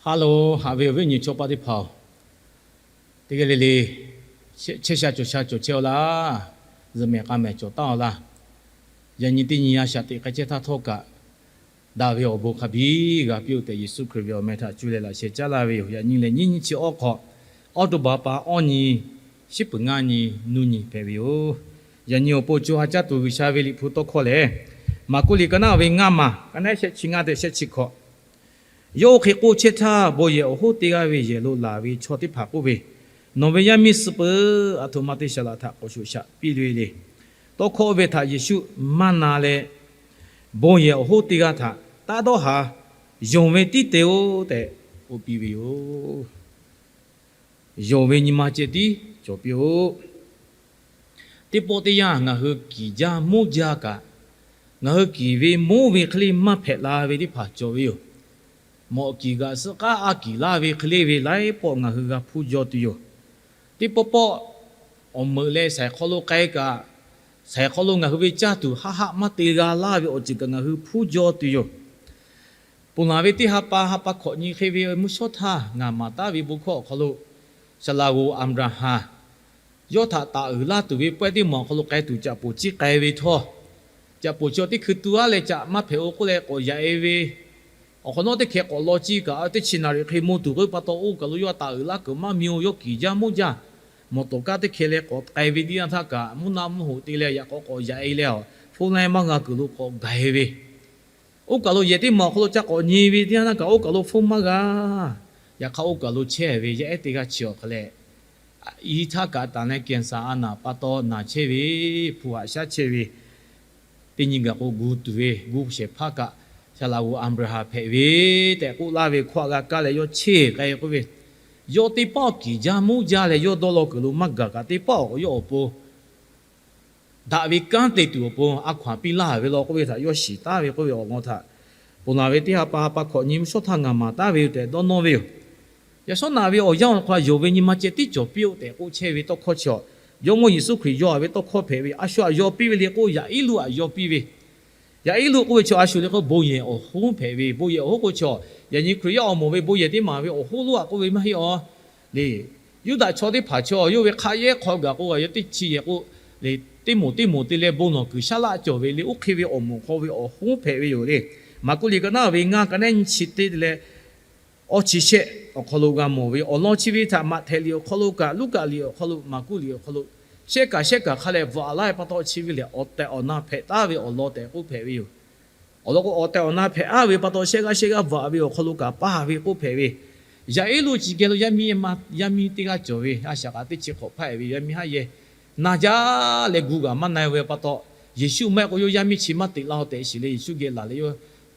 Hello, haꞈ ve awˬ viˉ awˬ nyi chaw paˆ teˇ hpaˍ-oˬ, teˇ g'aˇ le le chehˇ sha cawˬ sha cawˬ chehˇ-aw laˇ. Zuhꞈ mehˍ k'a mehˍ cawˬ taˉ-aw laˇ. Yaꞈ nyi teˇ nyi a shaꞈ teꞈ k'ai chehˇ htaˇ htawˇ kaꞈ, daꞈ ve awˬ bon hk'a biˇ g'a piˇ-oˆ tehꞈ, Yeˍsuˆ Hkriꞈ ve awˬ meh htaꞈ cuˇ leh laꞈ sheh caˉ laˇ ve yoˬ. Yaꞈ nyi lehˬ, nyiˇ nyiˇ chi awˇ hk'awꞈ, October pa awˇ nyi, shiˉ peuˬ ngaˇ nyi, nuˇ nyi hpehꞈ ve yoˬ. Yaꞈ nyi awˬ pon co ha caˇ tuˬ G'uiˬsha ve Liꞈ hpu tawˇ hkawˇ lehˬ, Maˍkuˆ liꞈ ka naˆ ve ngaˇ maˬ, ka naˆ shehˆ chi ngaˇ tehꞈ shehˆ chi hkawꞈ. Yawˇ oˇ hk'e k'oˆ chehˇ htaˇ, bon yehˬ awˬ hoˉ teˇ g'aˇ ve yehˬ lo laˬ ve chaw teˇ hpaˍ k'oˆ ve, Nawˬ ve yaˇ miˇ suh peuˬ. Aˬ htoꞈ ma te saˍ laꞈ htaꞈ k'awꞈ shoꞈ shaꞈ piˇ le le. Tawˇ hkawˇ oˇ ve htaꞈ Yeˍsuˆ maˇ na leh, bon yehˬ awˬ hoˉ teˇ g'aˇ htaꞈ, Taˇ dawˇ haˍ, yonˍ ve tiˉ te-oˆ tehꞈ k'oˆ piˇ ve yoˬ. Yonˍ ve nyi ma ceh tiˉ cawˬ piˇ-oˆ. Teˇ pawˆ teˇ yanˇ ngaˬ hui kiˬ jaˇ monˇ jaˇ kaꞈ, ngaˬ hui kiˬ ve monˇ ve hk'e le maˇ hpehꞈ la ve teˇ hpaˍ cawˬ ve yoˬ. Mawꞈ kiˬ g'aꞈ suhˉ k'aˉ a kiˬ laˇ ve hk'e le ve laiˉ pawˆ ngaˬ hui g'a hpuˇ jaw tuˬ yoˬ. Teˇ pawˆ pawˆ awˬ meuꞈ leh shaiˍ hk'aw lo k'ai kaꞈ, shaiˍ hk'aw lo ngaˬ hui ve caˇ tuˬ haˆ haˆ maˇ te g'a laˇ ve awˬ ceuˬ kaꞈ ngaˬ hui hpuˇ jaw tuˬ yoˬ. Ponˬ laˬ ve teˇ ha pa, ha pa hkawꞈ nyi hk'e ve mvuhˇ shawˉ htaˇ ngaˬ maˍ taˉ ve bon hkawˇ awˬ hk'aw lo, saˍ laꞈ g'oˍ Aˍbraˍhanˍ yawˇ htaꞈ taˍ uiˍ laˇ tuˬ ve pawehˇ teˇ maˬ awˬ hk'aw lo k'ai tuˬ caꞈ poˬ ciˇ k'ai ve htawˇ, caꞈ poˬ chi teˇ hkui tu aˉ leh caꞈ maˇ hpehꞈ-o k'oˆ leh k'awꞈ yaꞈ-e ve, awˬ hk'awꞈ nawˉ teˇ hkeh k'awꞈ law ciˇ kaꞈ, teˇ chi naˍ riˍ hk'e mo tuˬ k'oˆ pa taw, oˇ kaˬ lo yawˇ taˍ uiˍ laˇ kuiˬ maˇ mi-o. Yawˇ kiˬ jaˇ monˇ jaˇ, mawˬ tawˍ kaˇ teˇ hkeh leh k'awꞈ k'ai ve teˇ yanˇ htaˇ kaꞈ, mvuhˇ naˆ mvuhˇ hoꞈ te leh yaꞈ k'aw k'awꞈ yaꞈ-e leh, phone line maˇ g'a kuiˬ lo k'awꞈ gaˬ-e ve, oˇ kaˬ lo yehˬ teˇ maˬ awˬ hk'aw lo ca k'awꞈ nyi ve teˇ yanˇ htaˇ kaꞈ, oˇ kaˬ lo phone maˇ g'a. Yaꞈ hk'aˇ oˇ kaˬ lo chehˇ ve yaˇ ehˉ teˇ g'aˇ chi awˬ hk'a leh, i htaˇ kaꞈ tanˬ leh cancer a naˬ pa taw naˬ chehˇ ve, hpu haꞈ shaˉ chehˇ ve, teˇ nyi gaˬ k'o gu tuˬ ve, gu shehˍ hpaˇ kaꞈ, saˍ laꞈ g'oˍ Aˍbraˍhanˍ hpehꞈ ve tehꞈ k'oˆ laˇ ve hkawˇ a g'a kaˇ leh yawˇ cheˇ k'ai k'oˆ ve, yawˇ teˇ pawˆ kiˬ jaˇ monˇ jaˇ leh yawˇ dawˇ law kuiˬ lo maˇ gaˬ kaꞈ, teˇ pawˆ awˬ k'o yawˇ awˬ pon daꞈ ve kanˉ te tuˬ awˬ pon a hkaw-anˬ piˇ laˇ ve law k'oˆ ve htaꞈ yawˇ shiˍ taˉ ve k'oˆ ve awˬ lawn htaꞈ, ponˬ laˬ ve teˇ ha pa ha pa hkawꞈ nyi mvuhˇ shawˉ htaˇ ngaˬ maˍ taˍ ve yoˬ tehꞈ dawˇ nawˇ ve yoˬ. Yaꞈ shawˉ naꞈ ve awˬ yanˇ awˬ hk'aw lo yonˍ ve nyi ma ceh tiˉ cawˬ piˇ-oˆ tehꞈ k'oˆ chehˇ ve tawˇ hkawˇ chi, Jawˇmawˇ Yeˍsuˆ Hkriꞈ yaw-a ve tawˇ hkawˇ hpehꞈ ve, a shu aꞈ yaw piˇ ve le k'o, yaꞈ iˉ luˆ aꞈ yaw piˇ ve. Yaꞈ iˉ luˆ k'oˆ ve chi a shu le k'o bon yehˬ awˬ hoˉ hpehꞈ ve, bon yehˬ awˬ hoˉ k'o chi, yaꞈ nyi Hkriꞈ yaˇ awˬ moˍ ve bon yehˬ teˇ maˬ ve awˬ hoˉ lonˉ aꞈ k'oˆ ve maˇ heˆ-aˬ le. Yuˇdaꞈ chaw teˇ hpaˍ chaw yawˇ ve hk'aˆ yehˉ hk'aw gaˬ k'o, a yaˇ teˇ chi yehˬ k'o, teˇ moˍ teˇ moˍ te leh bon lawˬ kuiˬ shaˉ laˆ cawˬ ve le. Oˇ hk'e ve awˬ moˍ hk'aw ve awˬ hoˉ hpehꞈ ve yoˬ le. Maˍkuˆ liꞈ ka naˆ ve ngaˇ, ka naˆ nyiˇ chi teˇ leh awˇ chi shehˆ awˬ hk'aw lo g'a mawˬ ve, awˬ lawn chi ve htaꞈ Maꞈhtehˍ liꞈ awˬ hk'aw lo kaꞈ, Luˉkaꞈ liꞈ awˬ hk'aw lo, Maˍkuˆ liꞈ awˬ hk'aw lo shehˆ kaꞈ shehˆ kaꞈ hk'a leh bvuhꞈ laˇ ve pa taw, chi ve lehˬ awˬ tehˬ awˬ na hpehꞈ taˍ ve awˬ lawn tehꞈ k'oˆ hpehꞈ ve yoˬ. Awˬ lawn k'o, awˬ tehˬ awˬ na hpehꞈ-a ve pa taw, shehˆ g'aˇ shehˆ g'aˇ bvuhꞈ ve awˬ hk'aw lo kaꞈ paˇ ve k'oˆ hpehꞈ ve. Yaꞈ iˉ luˆ chi geh lo yaˇ miˇ, yaˇ miˇ teˇ g'aˇ cawˬ ve, a shaꞈ kaꞈ teˇ chi hk'awꞈ hpaˇ-e ve yaˇ miˇ haˉ yehˬ na jaˇ leh gu g'aꞈ maˇ na-e ve pa taw, Yeˍsuˆ maˇ heˆ k'o yawˇ yaˇ miˇ chi maˇ teꞈ la-o tehꞈ shiˍ leh, Yeˍsuˆ geh laˬ leh yawˇ,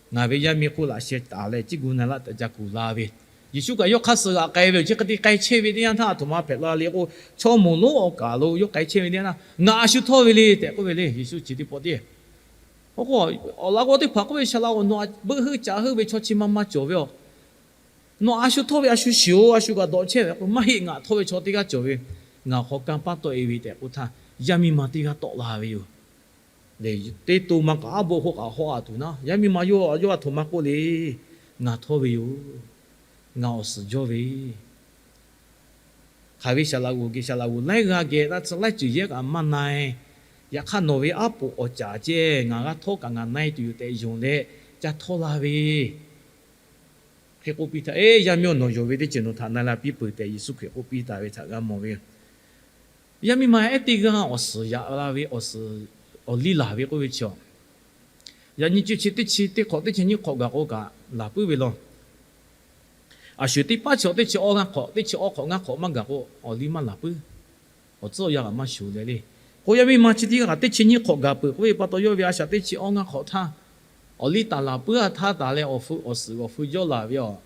Ngaˬ ve yaˇ miˇ k'oˆ laꞈ sheh taˍ leh ciˉ gu na laˇ tehꞈ ca kuˬ la ve. Yeˍsuˆ kaꞈ yawˇ hk'aˇ suh g'aꞈ k'ai ve yoˬ. Chi hk'e te k'ai chehˇ ve teˇ yanˇ htaˇ, a htoꞈ ma hpehꞈ la le k'o, chaw moˍ lonˉ awˬ kaˬ lo yawˇ k'ai chehˇ ve teˇ yanˇ htaˇ, Ngaˬ a shu htawˇ ve le tehꞈ k'oˆ ve le. Yeˍsuˆ chi teˇ pawˆ teˇ, oˇ k'o, awˬ laꞈ g'awˇ teˇ hpaˍ k'oˆ ve, Shaˍ laꞈ-oˬ, nawˬ htaꞈ beuˆ heuˆ caꞈ heuˆ ve chaw chi ma ma cawˬ ve yoˬ. Nawˬ a shu htawˇ ve, a shu shiˍ-oˬ, a shu kaꞈ dawꞈ chehˇ ve k'o, Maˇ heˆ, ngaˬ htawˇ ve chaw teˇ g'aˇ cawˬ ve, ngaˬ hk'aw kanˇ paˆ tawˆ-e ve tehꞈ k'oˆ htaˇ, yaˇ miˇ ma teˇ g'aˇ tawˆ la ve yoˬ. Lehˬ, teˇ to ma kaꞈ aˉ bo hk'oˆ kaꞈ hawˆ-a tuˬ naˉ, yaˇ miˇ ma yawˇ, yawˇ a htoꞈ ma k'oˆ le. Ngaˬ htawˇ ve yoˬ. Ngaˬ awˬ suhˍ jawˇ ve. Hk'aˬ ve Shaˍ laꞈ g'oˍ geh Shaˍ laꞈ g'oˍ laiˉ g'a geh taˇ tcuh laiˉ ceuˬ yehˇ kaꞈ maˇ na-e. Yaꞈ hk'aˇ, nawˬ ve aˉ poꞈ awˬ caˍ ceh ngaˬ g'a htawˇ kaꞈ ngaˬ na-e tuˬ yoˬ tehꞈ yonˍ leh ca htawˇ la ve hk'e k'oˆ piˇ htaˇ, Eˬ, yaˇ miˇ-oˬ, nawˬ yonˍ ve teˇ ceuˬ nawˬ htaꞈ na la piˇ peuˬ tehꞈ Yeˍsuˆ Hkriꞈ k'oˆ piˇ taˍ ve htaꞈ g'a mawˬ ve yoˬ. Yaˇ miˇ ma ehˉ teˇ g'aˇ awˬ suhˍ yaꞈ la ve awˬ suhˍ awˬ liˇ laˬ ve k'oˆ ve chi, yaꞈ nyi co chi teˇ chi teˇ hk'awꞈ teˇ chi nyiˇ hk'awꞈ gaˬ k'o kaꞈ laˬ puiˉ ve law. A shu teˇ paˉ chi teˇ chi awˇ g'aˇ hk'awꞈ, teˇ chi awˇ hk'awꞈ ngaˇ hk'awꞈ maˇ gaˬ k'o, awˬ liˇ maˇ laˬ puiˉ. Awˬ tcuhˉ awˬ yanˇ kaꞈ maˇ shuˍ leh le. K'o, yaˇ miˇ ma chi teˇ g'aˇ kaꞈ teˇ chi nyiˇ hk'awꞈ gaˬ peuˬ k'oˆ ve pa taw, yawˇ ve a shaꞈ teˇ chi awˇ ngaˇ hk'awꞈ htaˇ, awˬ liˇ taˍ laˬ puiˉ-a htaˇ taˍ leh awˬ hpu awˬ suhˍ awˬ hpu jawˇ laˬ ve yoˬ.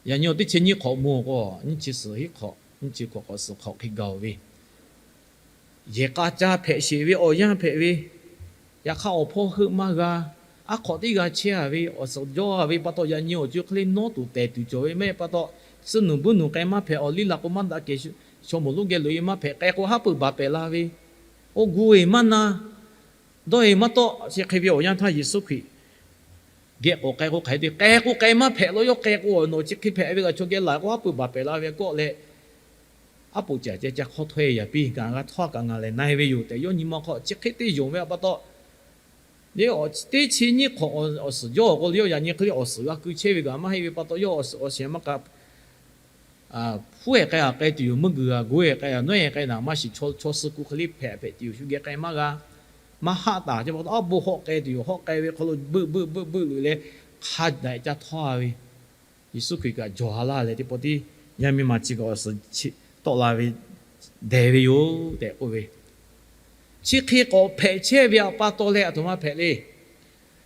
Yaꞈ nyi awˬ teˇ chi nyiˇ hk'awꞈ mawˬ k'o, nyiˇ chi suhˍ hiˉ hk'awꞈ, nyiˇ chi hk'awꞈ k'awꞈ suhˍ hk'awꞈ hk'e gaˬ-oˬ ve, yehˬ k'a ca hpehꞈ sheˍ ve awˬ yanˇ hpehꞈ ve, yaꞈ hk'aˇ awˬ hpawˇ heuˆ maˇ g'a, aˉ hk'awꞈ teˇ g'a chehˇ-a ve awˬ suhˍ jawˇ-a ve pa taw, yaꞈ nyi awˬ co hk'e le nawˉ tuˬ tehˬ tuˬ cawˬ ve mehˆ pa taw, suhˆ nuˬ buiˉ nuˬ k'ai maˇ hpehꞈ, awˬ liˇ la k'o maˇ daꞈ kehˬ, chaw moˍ lonˉ geh loꞈ-e maˇ hpehꞈ, k'ai k'o haˉ pui baˬ pehˍ la ve, oˇ gu-e maˇ na, dawˇ-e maˇ tawˆ, chi hk'e ve awˬ yanˇ htaˇ Yeˍsuˆ Hkriꞈ Geh k'awꞈ k'ai k'o hk'aˬ hk'e te, k'ai k'o k'ai, maˇ hpehꞈ lo yawˇ k'ai k'o, nawˬ chi hk'e hpehꞈ ve kaꞈ chaw geh laˬ k'o, haˉ pui baˬ pehˍ la ve kawˆ leh, aˉ poꞈ caˬ ceh ca hk'awˇ htawˇ e yaꞈ piˇ kaꞈ g'a htawˇ kaꞈ ngaˬ lehˬ na e ve yoˬ tehꞈ, yawˇ nyi ma hk'aw chi hk'e te yonˍ ve pa taw, teˇ chi nyiˇ hk'awꞈ awˬ suhˍ jawˇ awˬ k'o, yawˇ yaꞈ nyi hk'e le awˬ suhˍ g'a keu chehˇ ve kaꞈ maˇ heˆ ve pa taw, yawˇ awˬ suhˍ awˬ shehˍ maˇ k'a hpuˉ e k'ai a k'ai tuˬ yoˬ, meuˇ g'uiˬ a go e k'ai a, nawˉ e k'ai naˍ maˇ shiˍ, chaw suh ku hk'e le hpehꞈ hpehꞈ tuˬ yoˬ, shu geh k'ai maˇ g'a. Maˇ haˆ taˍ ce pa taw, aˉ bo hawˆ k'ai tuˬ yoˬ, hawˆ k'ai ve hk'aw lo beuˆ beuˆ beuˆ beuˆ loꞈ leh, hk'a daꞈ ca htawˇ a ve, Yeˍsuˆ Hkriꞈ kaꞈ jawˬ ha laˇ leh teˇ pawˆ tiˉ yaˇ miˇ ma chi kaꞈ awˬ suhˍ tawˆ la ve dehˬ ve yoˬ tehꞈ k'oˆ ve. Chi hk'e k'awꞈ hpehꞈ chehˇ ve pa taw leh aˬ htoꞈ ma hpehꞈ le.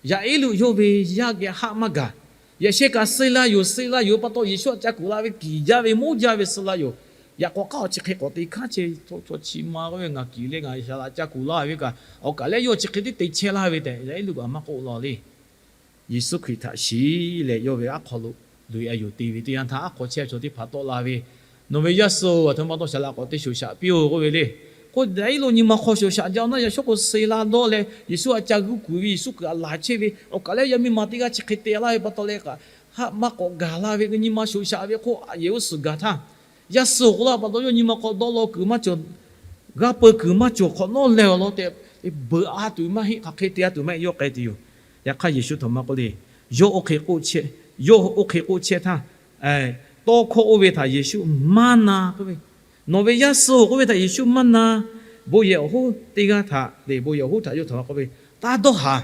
Yaꞈ iˉ luꞈ yawˇ ve yaˇ geh haˆ maˇ gaˬ. Yaꞈ sheh kaꞈ suh la yoˬ, suh la yoˬ pa taw, Yeˍsuˆ htaꞈ ca kuˬ la ve kiˬ jaˇ ve mawˇ jaˇ ve suh la yoˬ. Yaꞈ k'aw k'aˉ awˬ chi hk'e k'awꞈ te hkanˉ chehˇ, chaw chi ma k'oˆ ve ngaˬ kiˬ leh ngaˬ shaˍ laꞈ ca kuˬ laˇ ve kaꞈ, awˬ kaˬ leh yawˇ chi hk'e tiˉ te chehˇ laˇ ve tehꞈ yaꞈ iˉ luꞈ kaꞈ maˇ k'oˆ law le. Yeˍsuˆ Hkriꞈ htaꞈ shiˍ leh yawˇ ve aˉ hk'aw lo loꞈ e a yoˬ te ve teˇ yanˇ htaˇ, aˉ hk'aw chehˇ chaw teˇ hpaˍ tawˆ la ve, Nawˬ ve yaˇ suh-oˬ, aˬ htoꞈ ma pa taw shaˍ laꞈ k'awꞈ te shoˍ shaꞈ piˇ-oˬ k'oˆ ve le. K'o yaꞈ iˉ lo nyi ma hk'aw shoˍ shaꞈ jaˇ-oˬ naˇ, yaꞈ shawˉ k'o suh la dawˇ leh Yeˍsuˆ htaꞈ ca g'uˇ kuiˬ ve, Yeˍsuˆ Hkriꞈ htaꞈ laˬ chehˇ ve awˬ kaˬ leh yaˇ miˇ ma teˇ g'aˇ chi hk'e te laˇ ve pa taw leh kaꞈ, haˆ maˇ k'awꞈ gaˬ la ve nyi ma shoˍ shaꞈ ve hk'oˆ a yehˬ oˇ suhˍ gaˬ htaˇ, yaˇ suh-oˬ k'oˆ laˇ pa taw yawˇ nyi ma hk'aw dawˇ law kuiˬ maˇ cawˬ, g'a peu kuiˬ maˇ cawˬ hk'awꞈ nawˉ leh awˬ lawn tehꞈ, beuꞈ a tuˬ maˇ heˆ, hk'aˬ hk'e te a tuˬ maˇ heˆ, yawˇ k'ai tuˬ yoˬ. Yaꞈ hk'aˇ Yeˍsuˆ htaꞈ maˇ k'oˆ le. Yawˇ oˇ hk'e k'oˆ chehˇ, yawˇ oˇ hk'e k'oˆ chehˇ htaˇ, tawˇ hkawˇ oˇ ve htaꞈ Yeˍsuˆ maˇ na k'oˆ ve, Nawˬ ve yaˇ suh-oˬ k'oˆ ve htaꞈ Yeˍsuˆ maˇ na. Bon yehˬ awˬ hoˉ teˇ g'aˇ htaꞈ te, bon yehˬ awˬ hoˉ htaꞈ yawˇ htaꞈ k'oˆ ve, Taˇ dawˇ haˍ.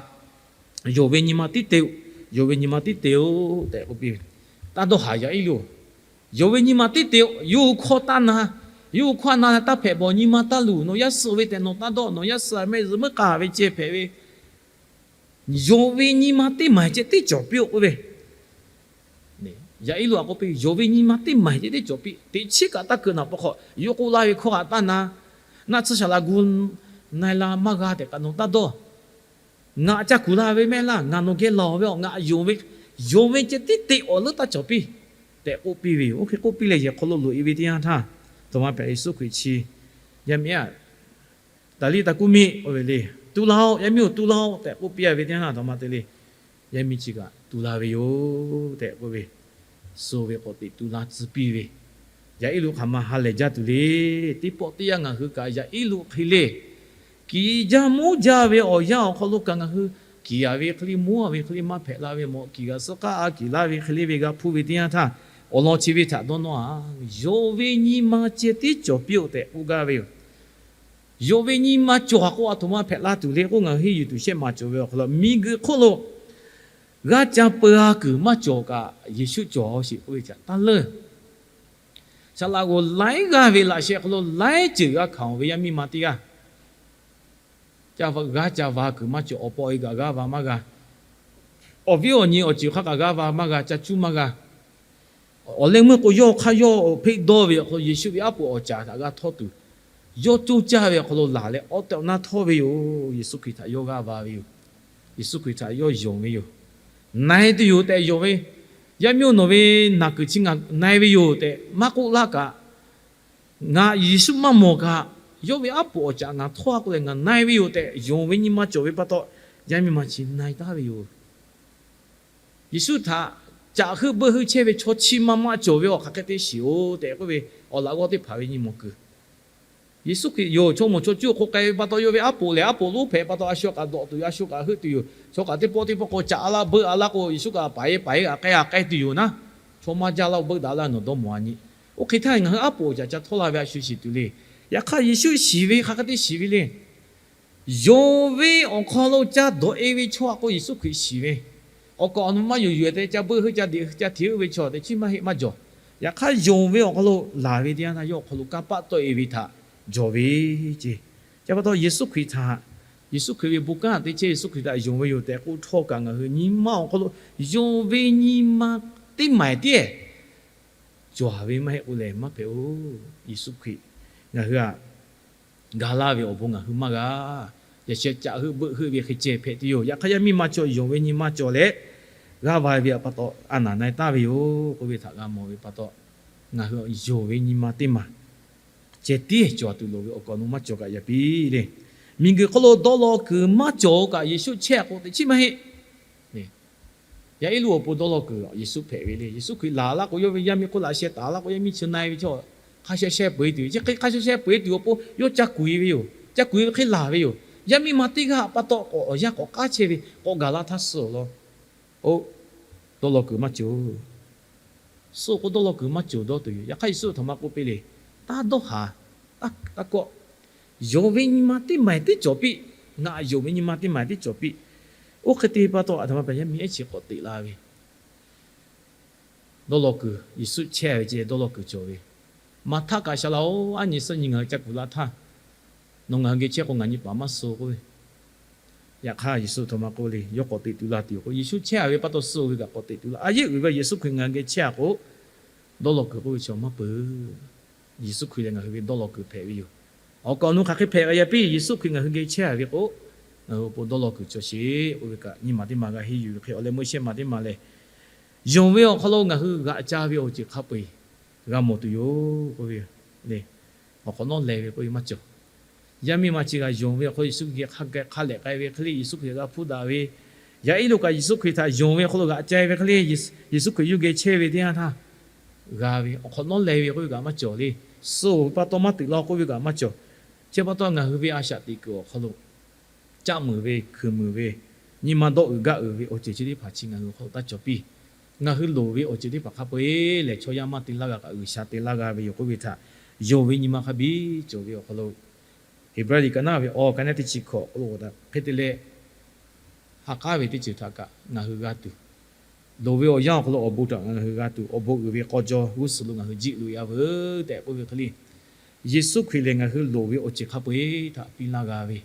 Yonˍ ve nyi ma tiˉ te-oˬ, yonˍ ve nyi ma tiˉ te-oˬ tehꞈ k'oˆ piˇ ve. Taˇ dawˇ haˍ yaꞈ iˉ lo, yonˍ ve nyi ma tiˉ te-oˬ, yawˇ hui hkawˇ taˇ na. Yawˇ hui hkawˇ na leh taˇ hpehꞈ bawˬ nyi ma taˇ luˬ. Nawˬ yaˇ suh ve tehꞈ nawˬ taˇ dawˇ, nawˬ yaˇ suh mehˆ zuhꞈ meuˉ k'a ve ceh hpehꞈ ve, yonˍ ve nyi ma teˇ maˬ ceh tiˉ cawˬ piˇ-oˬ k'oˆ ve. Yaꞈ iˉ lo a k'oˆ piˇ, Yonˍ ve nyi ma teˇ maˬ ceh tiˉ cawˬ piˇ. Teꞈ chiˉ kaꞈ taˇ keu naˍ pa hk'aw, yawˇ k'oˆ laˇ ve hkawˇ htaꞈ taˇ na. Naˆ tsuhˇ shaˍ laꞈ gu na e la maˇ g'a tehꞈ kaꞈ nawˬ taˇ dawˇ. Ngaˬ ca kuˬ la ve mehˆ laˇ, ngaˬ nawˬ geh laˬ ve awˬ ngaˬ yonˍ ve, yonˍ ve ceh tiˉ te awˬ leuˉ taˇ cawˬ piˇ tehꞈ k'oˆ piˇ ve yoˬ. Oˇ hk'e k'oˆ piˇ leh yehˬ hk'aw lo loꞈ e ve teˇ yanˇ htaˇ, aˬ htoꞈ ma hpehꞈ, Yeˍsuˆ Hkriꞈ chi yaˇ miˇ aꞈ, Taˍliˆ taˍ kuˇ miˆ k'oˆ ve le. Tu laˇ-oˆ, yaˇ miˇ-oˬ, tu laˇ-oˆ tehꞈ k'oˆ piˇ a ve teˇ yanˇ htaˇ, aˬ htoꞈ ma te le. Yaˇ miˇ chi kaꞈ tu la ve yoˬ tehꞈ k'oˆ ve, suh ve k'awꞈ teꞈ tu la tcuh piˇ ve, yaꞈ iˉ lo hk'aˬ ma ha lehˬ jaˇ tuˬ le. Teˇ pawˆ teˇ yanˇ ngaˬ hui kaꞈ yaꞈ iˉ lo hk'e le, kiˬ jaˇ mawˇ jaˇ ve awˬ yanˇ awˬ hk'aw lo kaꞈ ngaˬ hui kiˬ a ve hk'e le, mawˇ a ve hk'e le, maˇ hpehꞈ la ve mawˬ kiˬ g'a suh k'aˉ a kiˬ laˇ ve hk'e le ve g'a hpuˇ ve teˇ yanˇ htaˇ, awˬ lawn chi ve htaꞈ dawˇ nawˇ a, yonˍ ve nyi ma ceh tiˉ cawˬ piˇ-oˆ tehꞈ k'oˆ gaˇ ve yoˬ. Yonˍ ve nyi ma cawˬ a k'o, aˬ htoꞈ ma hpehꞈ la tuˬ le k'o, ngaˬ hui henˇ yuˬ tuˬ shehˆ maˍ cawˬ ve awˬ hk'aw lo, miˬguiˬ hk'oˆ lo g'aˇ ca peu a kuiˬ maˇ cawˬ kaꞈ, Yeˍsuˆ cawˬ sheˍ k'oˆ ve htaꞈ taˇ leunˇ. Saˍ laꞈ g'oˍ laiˉ g'aˇ ve laꞈ sheh hk'aw lo laiˉ ceuˬ g'a hkanˍ ve yaˇ miˇ ma teˇ g'aˇ, g'aˇ ca va kuiˬ maˇ cawˬ, awˬ paw e kaꞈ g'aˇ va maˇ g'a, awˬ viˉ awˬ nyi awˬ ceuˬ hk'aˇ kaꞈ g'aˇ va maˇ g'a, ca cuˇ maˇ g'a. Awˬ leh meuˇ k'o, yawˇ hk'aˇ yawˇ hpeˆ dawˇ ve awˬ hk'aw lo Yeˍsuˆ ve aˉ poꞈ awˬ caˍ htaꞈ g'a htawˇ tuˬ, yawˇ coˇ caˇ ve awˬ hk'aw lo laˬ leh, awˉ tehꞈ awˬ naˇ htawˇ ve yoˬ. Yeˍsuˆ Hkriꞈ htaꞈ yawˇ g'aˇ va ve yoˬ. Yeˍsuˆ Hkriꞈ htaꞈ yawˇ yonˍ ve yoˬ. Na e tuˬ yoˬ tehꞈ yonˍ ve, yaˇ miˇ-oˬ, nawˬ ve naˬ kuiˬ chi ngaˬ na e ve yoˬ tehꞈ maˇ k'oˆ laˇ kaꞈ, ngaˬ Yeˍsuˆ maˇ mawˬ kaꞈ, yawˇ ve aˉ poꞈ awˬ caˍ ngaˬ htawˇ k'oˆ leh ngaˬ na e ve yoˬ tehꞈ yonˍ ve nyi ma cawˬ ve pa taw, yaˇ miˇ ma chi na e taˍ ve yoˬ. Yeˍsuˆ htaꞈ caꞈ heuˆ beuˆ heuˆ chehˇ ve chaw chi ma ma cawˬ ve awˬ hk'aˬ hk'e te shiˍ oˬ tehꞈ k'oˆ ve, awˬ laꞈ g'awˇ teˇ hpaˍ ve nyi mawˬ kuiˬ. Yeˍsuˆ Hkriꞈ yoˬ, chaw mawˬ chaw cuˇ awˬ hk'aw k'ai ve pa taw, yawˇ ve aˉ poꞈ lehˬ aˉ poꞈ lonˉ hpehꞈ pa taw, a shu kaꞈ dawꞈ tuˬ yoˬ, a shu kaꞈ heuˆ tuˬ yoˬ. Chaw kaꞈ teˇ pawˆ teˇ pawˆ k'o caꞈ a laˇ beuˆ a laˇ k'o, Yeˍsuˆ kaꞈ paˍ e paˍ e g'a k'ai g'a k'ai tuˬ yoˬ naˉ. Chaw maˇ jaˇ laˇ beuˆ daꞈ laˇ nawˬ dawˇ mawˬ a nyi. Oˇ hk'e htaˇ ngaˬ hui aˉ poꞈ awˬ caˍ ca htawˇ la ve a shu shiˍ tuˬ le. Yaꞈ hk'aˇ Yeˍsuˆ shiˍ ve hk'aˬ hk'e te shiˍ ve le. Yonˍ ve awˬ hk'aw lo ca dawꞈ e ve chaw a k'o, Yeˍsuˆ Hkriꞈ shiˍ ve. Awˬ kaˍ awˬ nu maˇ yonˍ yuˬ te ca beuˆ heuˆ ca deꞈ ca hteꞈ heuˆ ve chaw teꞈ chiˉ maˇ heˆ maˇ jawˬ. Yaꞈ hk'aˇ yonˍ ve awˬ hk'aw lo laˬ ve teˇ yanˇ htaˇ, yawˇ awˬ hk'aw lo kanˇ paˆ tawˆ e ve htaꞈ jawˬ ve ce. Ca pa taw Yeˍsuˆ Hkriꞈ htaꞈ, Yeˍsuˆ Hkriꞈ ve bon kanˉ te chehˇ Yeˍsuˆ Hkriꞈ htaꞈ yonˍ ve yoˬ tehꞈ k'oˆ htawˇ kaꞈ, ngaˬ hui nyi ma awˬ hk'aw lo yonˍ ve nyi ma teˇ maˬ tiˉ cawˬ ve maˇ heˆ k'oˆ lehˬ maˇ hpehꞈ-oˬ. Yeˍsuˆ Hkriꞈ ngaˬ hui htaꞈ ga laˇ ve awˬ bon ngaˬ hui maˇ g'a. Yaꞈ sheh caꞈ heuˆ beuˆ heuˆ ve hk'e ceh hpehꞈ tuˬ yoˬ. Yaꞈ hk'aˇ yaˇ miˇ ma cawˬ yonˍ ve nyi ma cawˬ leh g'aˇ va ve pa taw, a naˍ na e taˍ ve yoˬ k'oˆ ve htaꞈ g'a mawˬ ve pa taw, ngaˬ hui yonˍ ve nyi ma teˇ maˬ ceh tiˉ cawˬ tuˬ loˍ ve, awˬ kaˍ awˬ nu maˇ cawˬ kaꞈ yaꞈ piˇ le. Miˬguiˬ hk'oˆ lo dawˇ law kuiˬ maˇ cawˬ kaꞈ Yeˍsuˆ chehˇ a k'o teꞈ chiˉ maˇ heˆ. Yaꞈ e lo awˬ pon dawˇ law kuiˬ Yeˍsuˆ hpehꞈ ve le. Yeˍsuˆ Hkriꞈ laˬ laˇ k'o, yawˇ ve yaˇ miˇ hk'oˆ laꞈ sheh taˍ laˇ k'o, yaˇ miˇ chi na e ve chaw hk'a sheh sheh peu e tuˬ ve, chi hk'e hk'a sheh sheh peu e tuˬ awˬ pon yawˇ ca kuˬ e ve yoˬ. Ca kuˬ e ve hk'e laˬ ve yoˬ. Yaˇ miˇ ma teˇ g'aˇ pa taw k'awꞈ awˬ yanˇ k'awꞈ k'aˉ chehˇ ve, k'awꞈ gaˬ la htaˇ suh awˬ lawn, oˇ, dawˇ law kuiˬ maˇ cawˬ. Suh k'o dawˇ law kuiˬ maˇ cawˬ dawˇ tuˬ yoˬ. Yaꞈ hk'aˇ Yeˍsuˆ aˬ htoꞈ ma k'oˆ piˇ le. Taˇ dawˇ haˍ, taˇ kawˆ. Yonˍ ve nyi ma teˇ maˬ tiˉ cawˬ piˇ. Ngaˬ yonˍ ve nyi ma teˇ maˬ tiˉ cawˬ piˇ. Oˇ hk'e te pa taw aˬ htoꞈ ma pa yaˇ miˇ ehˉ chi k'awꞈ teꞈ la ve dawˇ law kuiˬ, Yeˍsuˆ chehˇ ve ceh dawˇ law kuiˬ cawˬ ve. Maˍhtaˆ kaꞈ, Shaˍ laꞈ-oˬ, aˉ nyi suhˉ nyi ngaˬ hui ca kuˬ la htaˇ, nawˬ ngaˬ hui geh chehˇ k'o ngaˬ nyi paˍ maˇ suh k'oˆ ve. Yaꞈ hk'aˇ Yeˍsuˆ aˬ htoꞈ ma k'oˆ le. Yawˇ k'awꞈ teꞈ tuˬ la tuˬ yoˬ k'o, Yeˍsuˆ chehˇ ve pa taw suh ve kaꞈ k'awꞈ teꞈ tuˬ la. A yehˉ uiˍ ve Yeˍsuˆ Hkriꞈ ngaˬ hui geh chehˇ a k'o, dawˇ law kuiˬ k'oˆ ve chaw maˇ peuˬ. Yeˍsuˆ Hkriꞈ lehˬ ngaˬ hui ve dawˇ law kuiˬ hpehꞈ ve yoˬ. Awˬ kaˍ awˬ nu hk'aˬ hk'e hpehꞈ g'a yaꞈ piˇ, Yeˍsuˆ Hkriꞈ ngaˬ hui geh chehˇ ve k'o, ngaˬ hui awˬ pon dawˇ law kuiˬ cawˬ sheˍ k'oˆ ve kaꞈ, nyi maˬ teˇ maˬ g'a henˇ yuˬ ve hk'e, awˬ leh meuˇ shehˇ maˬ teˇ maˬ lehˬ, yonˍ ve awˬ hk'aw lo ngaˬ hui g'aꞈ ca ve awˬ ceuˬ hk'a peu-eˬ g'a mawˬ tuˬ yoˬ k'oˆ ve. Awˬ hk'awꞈ nawˉ leh ve k'oˆ ve maˇ cawˬ. Yaˇ miˇ ma chi g'a yonˍ ve awˬ hk'aw lo Yeˍsuˆ Hkriꞈ geh hk'a gaꞈ hk'a lehꞈ k'ai ve hk'e le, Yeˍsuˆ Hkriꞈ g'a hpuˇ daꞈ ve, yaꞈ e lo kaꞈ Yeˍsuˆ Hkriꞈ htaꞈ yonˍ ve awˬ hk'aw lo g'aꞈ ca ve hk'e le, Yeˍsuˆ Hkriꞈ yawˇ geh chehˇ ve teˇ yanˇ htaˇ g'a ve, awˬ hk'awꞈ nawˉ leh ve k'oˆ ve kaꞈ maˇ cawˬ le. Suh-oˬ pa taw maˇ teꞈ la k'oˆ ve kaꞈ maˇ cawˬ. Chi pa taw ngaˬ hui ve a shaꞈ teꞈ kuiˬ awˬ hk'aw lo caˆ muiˬ ve, hkuiˬ muiˬ ve, nyi ma dawˆ uiˍ gaˆ uiˍ ve awˬ ceuˬ chi teˇ hpaˍ chi ngaˬ hui awˬ hk'aw lo taˇ cawˬ piˇ. Ngaˬ hui loˍ ve awˬ ceuˬ teˇ hpaˍ hk'a peu-eˬ lehˬ, chaw yaˇ maˇ te laˇ g'a kaꞈ G'uiˬsha te laˇ g'a ve yoˬ k'oˆ ve htaꞈ, yonˍ ve nyi ma hk'a biˇ cawˬ ve awˬ hk'aw lo, Heˍbrehˇ liꞈ ka naˉ ve awˬ ka naˉ teˇ chi hkawꞈ awˬ hk'aw lo hk'e te leh, ha k'aˉ ve teˇ ceuˬ htaꞈ kaꞈ ngaˬ hui g'a tuˬ, loˍ ve awˬ yanˇ awˬ hk'aw lo awˬ bon htaꞈ ngaˬ hui g'a tuˬ, awˬ bon uiˍ ve k'aw jaw g'uˇ suhˍ lo ngaˬ hui jiˆ loꞈ e a veuˬ tehꞈ k'oˆ ve hk'e le, Yeˍsuˆ Hkriꞈ lehˬ ngaˬ hui loˍ ve awˬ ceuˬ hk'a peu-eˬ htaꞈ piˇ laˇ g'a ve,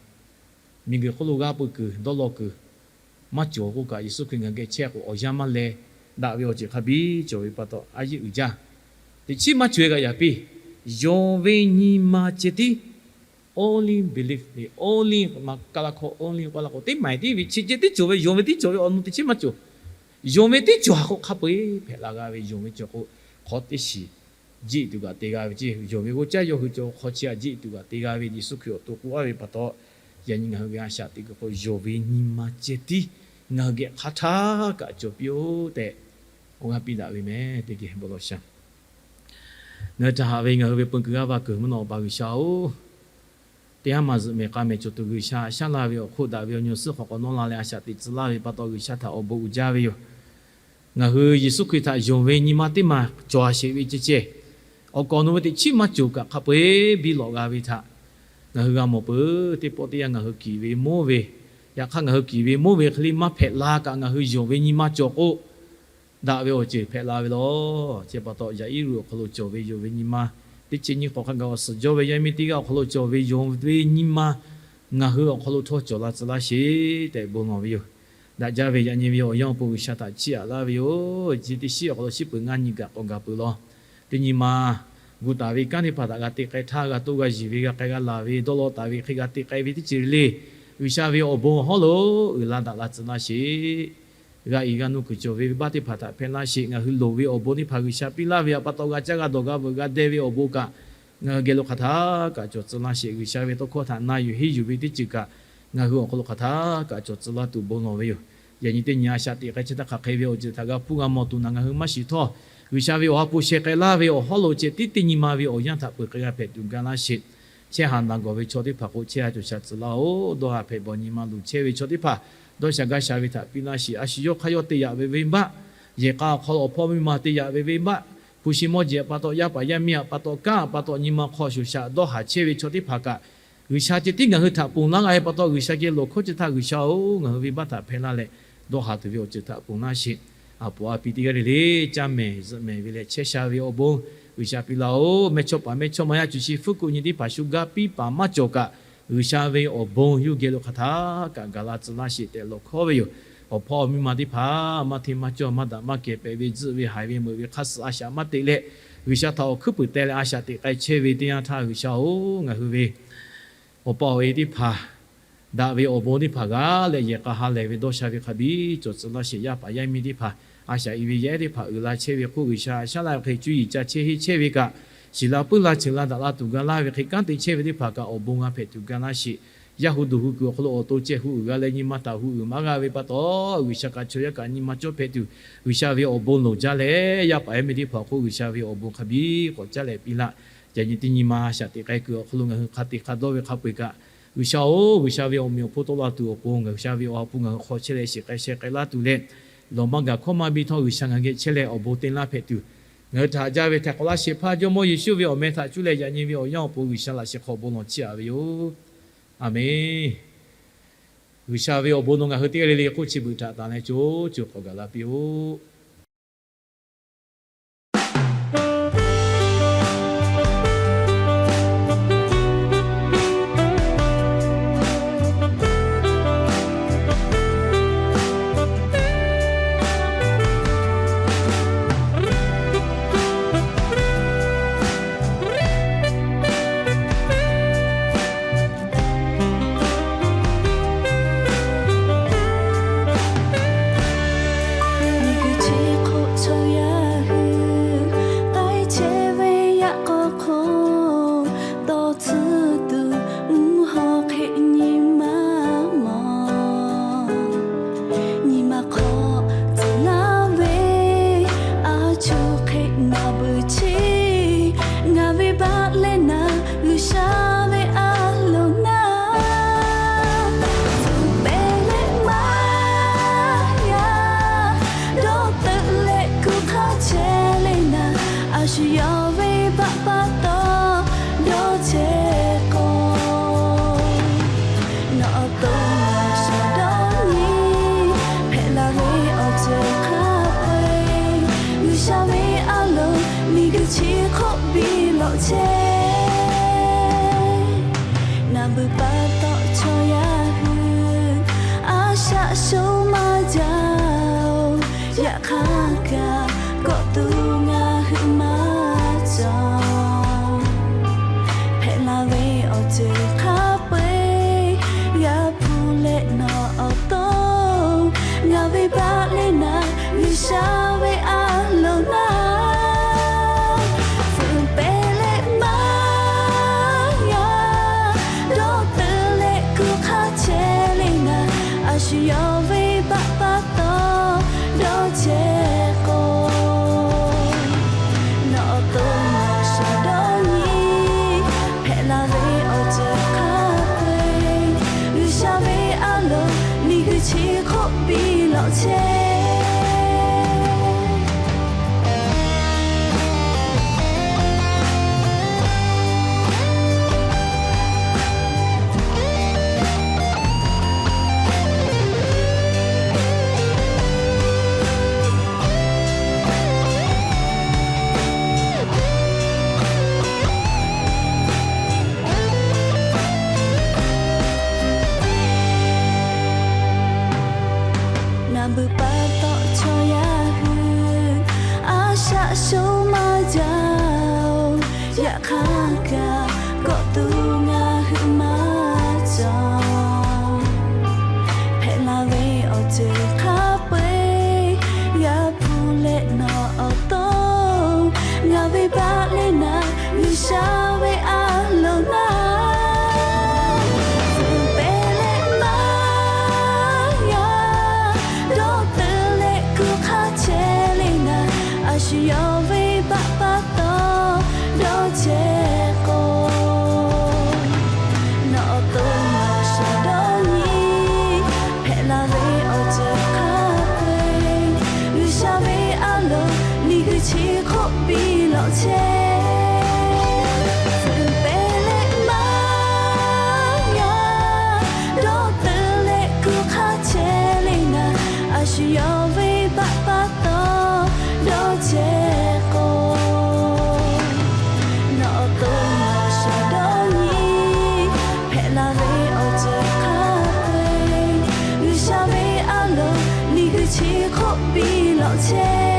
miˬguiˬ hk'oˆ lo g'aˇ peu kuiˬ dawˇ law kuiˬ maˇ cawˬ k'oˆ kaꞈ, Yeˍsuˆ Hkriꞈ ngaˬ hui geh chehˇ k'o awˬ yanˇ maˇ leh, daꞈ ve awˬ ceuˬ hk'a biˇ cawˬ ve pa taw a yehˉ uiˍ jaˇ. Teꞈ chiˉ maˇ cawˬ e g'a yaꞈ piˇ, yonˍ ve nyi ma ceh tiˉ, only believe, only ma ka la hkawˇ only k'oˆ la k'o teˇ maˬ tiˉ ve chi ceh tiˉ cawˬ ve, yonˍ ve tiˉ cawˬ ve awˬ nu teꞈ chiˉ maˇ cawˬ. Yonˍ ve tiˉ cawˬ ha k'o hk'a peu-eˬ hpehꞈ la g'a ve, yonˍ ve cawˬ k'o hk'awꞈ teˇ shiˍ jiˆ tuˬ kaꞈ te g'a ve ceˇ. Yonˍ ve g'oˇ caˇ yawˇ hui cawˬ hk'aw chi a jiˆ tuˬ kaꞈ te g'a ve Yeˍsuˆ Hkriꞈ awˬ to k'oˆ a ve pa taw, yaꞈ nyi ngaˬ hui ve a shaꞈ teꞈ kuiˬ hk'aw yonˍ ve nyi ma ceh tiˉ ngaˬ hui geh hk'a htaˇ kaꞈ cawˬ piˇ-oˆ tehꞈ, awˬ g'aˇ piˇ daꞈ ve meh teˇ geh bon lawˬ sha. Ngaˬ hui htaꞈ haꞈ ve ngaˬ hui ve peu kuiˬ g'aˇ va kuiˬ mvuhˇ naw awˬ pa G'uiˬsha-oˬ, teˇ haˉ maˬ zuhꞈ mehˍ k'a mehˍ cawˬ tuˬ G'uiˬsha, shaˉ laˇ ve awˬ hk'oˆ daꞈ ve awˬ nyi awˬ suhˉ hk'awꞈ k'awꞈ nawˉ la leh a shaꞈ teꞈ tcuh laˇ ve pa taw G'uiˬsha htaꞈ awˬ bon uiˍ jaˇ ve yoˬ. Ngaˬ hui Yeˍsuˆ Hkriꞈ htaꞈ yonˍ ve nyi ma teˇ maˬ cawˬ a sheˍ ve ceh ceh, awˬ kaˍ awˬ nu ve teꞈ chiˉ maˇ cawˬ kaꞈ hk'a peu-eˬ biˇ lawꞈ g'a ve htaꞈ ngaˬ hui g'a mawˬ peuˬ. Teˇ pawˆ teˇ yanˇ ngaˬ hui kiˍ ve monˇ ve, yaꞈ hk'aˇ ngaˬ hui kiˍ ve monˇ ve hk'e le maˇ hpehꞈ la kaꞈ, ngaˬ hui yonˍ ve nyi ma cawˬ k'o, daꞈ ve awˬ ceuˬ hpehꞈ la ve law. Chi pa taw yaꞈ iˉ ruiˬ awˬ hk'aw lo cawˬ ve yonˍ ve nyi ma, teˇ ceuˬ nyi hk'awꞈ hk'a gaˬ awˬ suhˍ jawˇ ve yaˇ miˇ teˇ g'aˇ awˬ hk'aw lo cawˬ ve yonˍ ve nyi ma, ngaˬ hui awˬ hk'aw lo htawˇ cawˬ la tcuh laˇ sheˍ tehꞈ bon lawˬ ve yoˬ. Daꞈ jaˇ ve yaꞈ nyi ve awˬ yanˇ awˬ pon G'uiˬsha htaꞈ chiˇ aꞈ laˇ ve yoˬ. Chi teˇ shiˉ awˬ hk'aw lo shiˉ peuˬ ngaˇ nyi kaꞈ k'awꞈ gaˬ peuˬ law. Teˇ nyi ma gu taˍ ve kanˉ teˇ hpaˍ htaꞈ g'a te k'ai htaˇ, g'a toˇ g'a yiˬ ve, g'a k'ai g'a laˬ ve, dawˇ law taˍ ve hk'e g'a te k'ai ve teˇ ceuˬ le le, G'uiˬsha ve awˬ bon awˬ hawˉ lo uiˍ la daꞈ la tcuh laˇ sheˍ. G'a iˍ g'a nuˇ kuiˬ cawˬ ve venˇbaˆ teˇ hpaˍ htaꞈ hpehˇ laˇ sheˍ. Ngaˬ hui loˍ ve awˬ bon teˇ hpaˍ G'uiˬsha piˇ laˇ ve pa taw g'a caˇ g'a dawˬ g'a veuꞈ g'a deh ve awˬ bon kaꞈ ngaˬ hui geh lo hk'aˬ htaˇ kaꞈ cawˬ tcuh laˇ sheˍ. G'uiˬsha ve tawˇ hkawˇ htaꞈ na yuˬ henˇ yuˬ ve teˇ ceuˬ kaꞈ ngaˬ hui awˬ hk'aw lo hk'aˬ htaˇ kaꞈ cawˬ tcuh laˇ tuˬ bon lawˬ ve yoˬ. Yaꞈ nyi teˇ nyi a shaꞈ teꞈ k'ai chehˇ htaˇ hk'aˬ hk'e ve awˬ ceuˬ htaꞈ g'a hpuˇ g'a mawˬ tuˬ naˬ ngaˬ hui maˇ shiˍ htawˇ, G'uiˬsha ve awˬ ha hpu sheh k'ai laˇ ve awˬ hawˉ lo ceh tiˉ teˇ nyi ma ve awˬ yanˇ htaꞈ peuˬ k'ai g'a hpehꞈ tuˬ ga laˇ sheˍ. Chehˇ haˍ naˬ gawˬ ve chaw teˇ hpaˍ k'o chehˇ haˍ cawˬ shaˍ tcuh laˇ-oˬ. Dawˇ haˍ hpehꞈ bawˬ nyi ma luˬ chehˇ ve chaw teˇ hpaˍ dawˇ shaˍ gaˇ shaˍ ve htaꞈ piˇ laˇ sheˍ. A shu yawˇ hk'aˇ yawˇ te yaꞈ ve venˇbaˆ, yehˬ k'a awˬ hk'aw lo awˬ hpawˇ miˇ ma te yaꞈ ve venˇbaˆ, hpu shi mawˇ jeˬ pa taw, yaˇ paˍ yaˇ miˇ pa taw, kanˉ pa taw nyi ma hk'aw shoˍ shaꞈ dawˇ haˍ chehˇ ve chaw teˇ hpaˍ kaꞈ, G'uiˬsha ceh tiˉ ngaˬ hui htaꞈ ponˬ laˇ g'a ve pa taw, G'uiˬsha geh lawˬ hkawˇ ceh htaˇ, G'uiˬsha-oˬ, ngaˬ hui venˇbaˆ htaꞈ hpehˇ laˇ leh dawˇ haˍ tuˬ ve awˬ ceuˬ htaꞈ ponˬ laˇ sheˍ. A poˍ a pi teˇ g'aˇ le le caˇ mehˍ zuhꞈ mehˍ ve leh chehˇ sha ve awˬ bon G'uiˬsha piˇ laˇ-oˬ. Mehˇchawˇ paˍ mehˇchawˇma yaˇ cuˬ shi hpfuhˇ kuˆ nyi teˇ hpaˍ shu gaˇ piˇ paˍ maˇ cawˬ kaꞈ, G'uiˬsha ve awˬ bon yawˇ geh lo hk'aˬ htaˇ kaꞈ gaˬ la tcuh laˇ sheˍ tehꞈ lawˬ hkawˇ ve yoˬ. Awˬ hpawˇ awˬ miˇ ma teˇ hpaˍ maˇ hteˇ maˇ cawˇ maˇ daꞈ maˇ kehˬ pehꞈ ve tzuhˆ ve haiˬ ve meuꞈ ve hk'aˇ suh a shaꞈ maˇ teꞈ leh, G'uiˬsha htaꞈ awˬ hkuiˉ puiˍ teh leh a shaꞈ teꞈ k'ai chehˇ ve teˇ yanˇ htaˇ, G'uiˬsha-oˬ, ngaˬ hui ve awˬ pa awˬ e teˇ hpaˍ daꞈ ve awˬ bon teˇ hpaˍ g'a leh yehˬ k'a ha lehˬ ve dawˇ sha ve hk'a biˇ cawˬ tcuh laˇ sheˍ. Yaˇ paˍ yaˇ miˇ teˇ hpaˍ a shaꞈ i ve yaˇ ehˉ teˇ hpaˍ uiˍ la chehˇ ve hk'oˆ, G'uiˬsha shaˉ laˇ ve hk'e cuˇ yiˍ ca chehˇ henˇ chehˇ ve kaꞈ, shiˍ la puiˉ la ceuˬ la daꞈ la tuˬ ga laˇ ve hk'e kanˉ te chehˇ ve teˇ hpaˍ kaꞈ awˬ bon g'a hpehꞈ tuˬ ga laˇ sheˍ. Yaˇ hu duˬ hu kuiˬ awˬ hk'aw lo awˬ to ceh hu uiˍ g'a leh nyi ma htaꞈ hu uiˍ maˇ g'a ve pa taw, G'uiˬsha k'a chaw yaˇ kaꞈ nyi ma cawˇ hpehꞈ tuˬ, G'uiˬsha ve awˬ bon loˍ jaˇ leh, yaˇ paˍ yaˇ miˇ teˇ hpaˍ awˬ hk'oˆ G'uiˬsha ve awˬ bon hk'a biˇ k'awꞈ caˉ leh piˇ laˇ. Yaꞈ nyi teˇ nyi ma shaꞈ teꞈ k'ai kuiˬ awˬ hk'aw lo ngaˬ hui hk'a te hk'a dawˇ ve hk'a peu-eˬ kaꞈ, G'uiˬsha-oˬ, G'uiˬsha ve awˬ meꞈ awˬ hponˇ tawˆ la tuˬ awˬ pon ngaˬ G'uiˬsha ve awˬ ha hpu ngaˬ hui hk'aw chehˇ leh shiˍ k'ai sheh k'ai laˇ tuˬ leh, lawˬ maˇ gaˬ hkawˇ maˇ biˇ htawˇ G'uiˬsha ngaˬ geh chehˇ leh awˬ bon te laˇ hpehꞈ tuˬ, ngaˬ hui htaꞈ haꞈ jaˇ ve htaiˍ hk'awꞈ laˇ shehˍ hpaˇ Jawˇmawˇ Yeˍsuˆ ve awˬ meh htaꞈ cuˇ leh yaꞈ nyi ve awˬ yanˇ awˬ pon G'uiˬsha laꞈ sheh hk'aw bon lawˬ chiˇ aꞈ ve yoˬ. Aˍmenˍ. G'uiˬsha ve awˬ bon nawˬ ngaˬ hui teˇ g'aˇ le le k'oˆ chi beuꞈ htaꞈ tanˬ leh co co k'awꞈ gaˬ la piˇ-oˆ. Miˬguiˬ chi hk'oˆ chaw yaˇ hui k'ai chehˇ ve yaꞈ k'aw hk'oˆ, dawˇ tcuhˉ tuˬ mvuhˇ haw hk'e nyi ma mawˬ. Nyi ma hk'aw tcuh laˇ ve a cuˇ hk'e naˬ beuꞈ chi, ngaˬ ve baˆ leh naˬ G'uiˬsha ve a loˍ naˉ, pfuhˇ pehˍ leh maˇ yaˇ dawˇ teuꞈ leh kuˬ hk'aˇ chehˇ leh naˬ, a shu yawˇ ve baˆ pa taw dawˇ chehˇ k'o, nawˬ awˬ to shaˍ dawˇ nyi hpehꞈ la ve awˬ ceuˬ hk'a peu-eˬ, G'uiˬsha ve a loˍ miˬguiˬ chi hk'oˆ biˇ lawꞈ chehˇ. Naˬ beuꞈ pa taw chaw yaˇ hui a shaꞈ sho maˇ jaˇ-oˬ, yaꞈ hk'aˇ kaꞈ kawꞈ tuˬ ngaˬ hui maˇ cawˬ. Hpehꞈ la ve awˬ ceuˬ hk'a peu-eˬ g'a hpu leh nawˬ awˬ to, ngaˬ ve baˆ leh naˬ G'uiˬsha ve a loˍ naˉ, pfuhˇ pehˍ leh maˇ yaˇ dawˇ teuꞈ leh kuˬ hk'aˇ chehˇ leh naˬ, a shu yawˇ ve baˆ pa taw dawˇ chehˇ k'o, nawˬ awˬ to shaˍ dawˇ nyi hpehꞈ la ve awˬ ceuˬ hk'a peu-eˬ, G'uiˬsha ve a loˍ miˬguiˬ chi hk'oˆ biˇ lawꞈ chehˇ. Naˬ beuꞈ pa taw chaw yaˇ hui a shaꞈ sho maˇ jaˇ-oˬ, yaꞈ hk'aˇ kaꞈ kawꞈ tuˬ ngaˬ hui maˇ cawˬ. Hpehꞈ la ve awˬ ceuˬ hk'a peu-eˬ g'a hpu leh nawˬ awˬ to, ngaˬ ve baˆ leh naˬ G'uiˬsha ve a loˍ naˉ, pfuhˇ pehˍ leh maˇ yaˇ dawˇ teuꞈ leh kuˬ hk'aˇ chehˇ leh naˬ, a shu yawˇ ve baˆ pa taw dawˇ chehˇ k'o, nawˬ awˬ to shaˍ dawˇ nyi hpehꞈ la ve awˬ ceuˬ hk'a peu-eˬ, G'uiˬsha ve a loˍ miˬguiˬ chi hk'oˆ biˇ lawꞈ chehˇ. Pfuhˇ pehˍ leh maˇ yaˇ dawˇ teuꞈ leh kuˬ hk'aˇ chehˇ leh naˬ, a shu yawˇ ve baˆ pa taw dawˇ chehˇ k'o, nawˬ awˬ to shaˍ dawˇ nyi hpehꞈ la ve awˬ ceuˬ hk'a peu-eˬ, G'uiˬsha ve a loˍ miˬguiˬ chi hk'oˆ biˇ lawꞈ chehˇ.